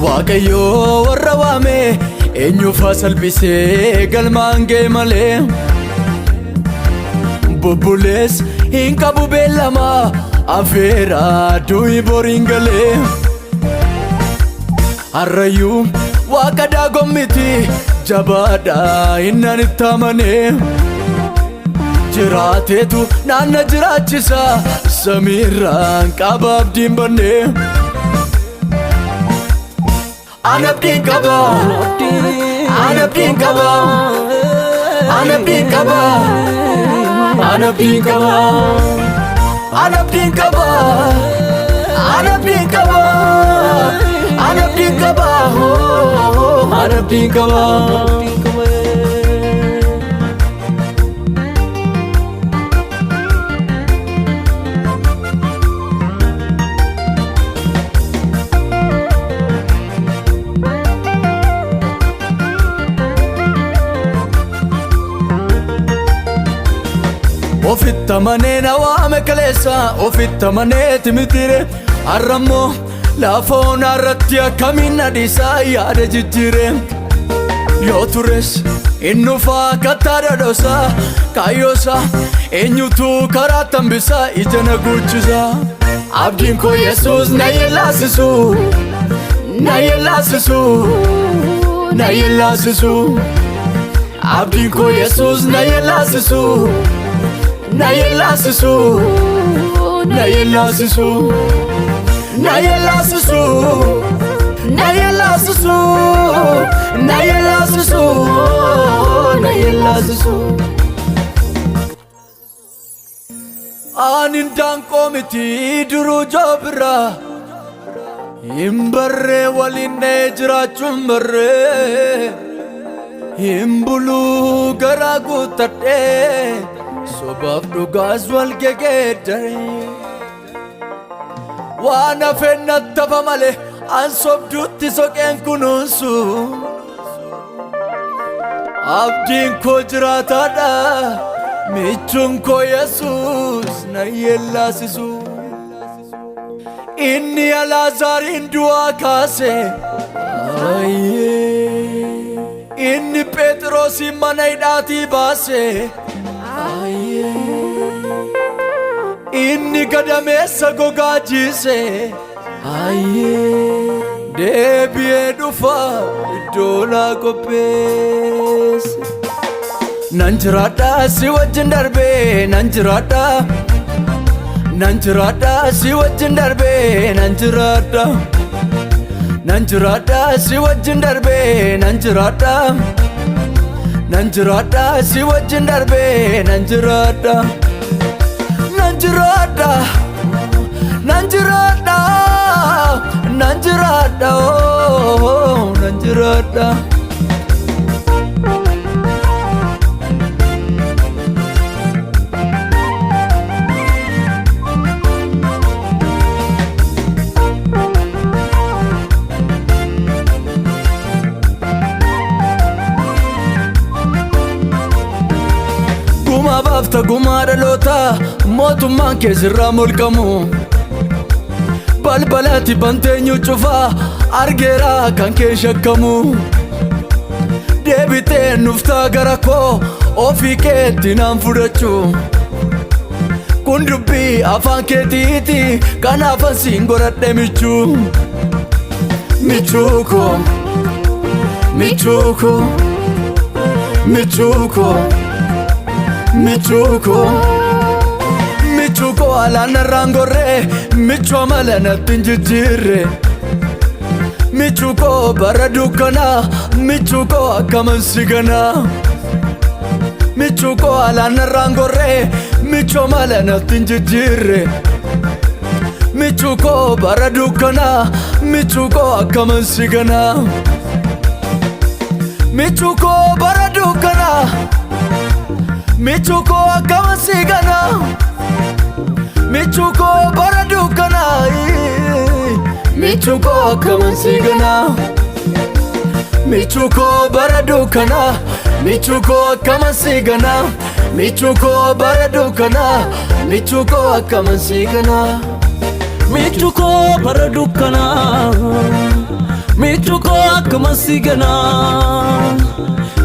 Waaqayyoo warra waame eenyuufaa salphisee galmaan ga'e malee. Bubbulees hin qabu beellama afeera du'i boriin galee. Harrayyuu waaqa daagommiti jabaadha innan itti amanee. Jiraateetu naanna jiraachisa samiirraan qaba abdiin bannee. An abdiin qaba, an abdiin qaba, an abdiin qaba, an abdiin qaba, an abdiin qaba, an abdiin qaba, an abdiin qaba, an abdiin qaba. Ofitti amanee na waame kaleessa, ofitti amaneeti mitire. Har'ammoo lafa onaa irratti akkamiin na dhiisaa yaada jijjiire. Yoo tures inni dhufaa kattaa dhadhoosaa kaayyoosaa eenyutu karaa tambisaa ija na guuchisa. Abdiin koo Yesuus na yellaasisu, na yellaasisu, na yellaasisu. Abdiin koo Yesuus na yellaasisu, na yellaasisu, na yellaasisu, na yellaasisu, na yellaasisu, na yellaasisu, na yellaasisu. Ani daanqoo miti duruu joobira hin barree waliin dha'ee jiraachuun barree hin buluu garaa guuttadhee sobaaf dhugaas wal gegeeddaree. Waan hafeen nattafa malee an sobduutti soqeen kunuunsu. Abdiin koo jiraataadha michuun koo Yesuus na yellaasisu. Inni Alaazaariin du'aa kaase. Inni Phexrosin mana hidhaatii baase. Inni gadameessa gogaa jiise. Deebi'ee dhufa iddoo naa qopheesse. Nan jiraadha si wajjin darbee, nan jiraadha. Nan jiraadha si wajjin darbee, nan jiraadha. Nan jiraadha si wajjin darbee, nan jiraadha. Nan jiraadha si wajjin darbee, nan jiraadha. Nan jiraadha. Nan jiraadha. Nan jiraadha. Oh, nan jiraadha. Gumaa baafta gumaa dhaloota mootummaan keessirraa molqamu. Balbalatti banteenyu cufaa argeera kan kee shakkamu. Deebitee nuftaa gara koo ofii keetti naan fudhachuu. Kun dubbii afaan keetiiti kanaafan siin godhadhe michuu. Michuu koo, michuu koo, michuu koo, michuu koo. Michuu koo alaan narraan gorree michuu amala natti hin jijjiirre. Michuu koo bara dukkanaa michuu koo akkaman si ganaa. Michuu koo alaan narraan gorree michuu amala natti hin jijjiirre. Michuu koo bara dukkanaa michuu koo akkaman si ganaa. Michuu koo bara dukkanaa michuu koo akkaman si ganaa. Michuu koo bara dukkanaa michuu koo akkaman si ganaa. Michuu koo bara dukkanaa michuu koo akkaman si ganaa. Michuu koo bara dukkanaa michuu koo akkaman si ganaa. Michuu koo bara dukkanaa. Michuu Akkuma si ganaa,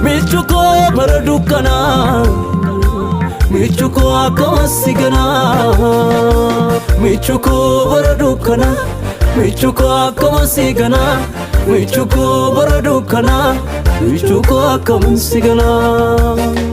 michuu koo bara dukkanaa. Michuu koo akkuma si ganaa, michuu koo bara dukkanaa. Michuu koo akkuma si ganaa, michuu koo bara dukkanaa. Michuu koo akkuma si ganaa.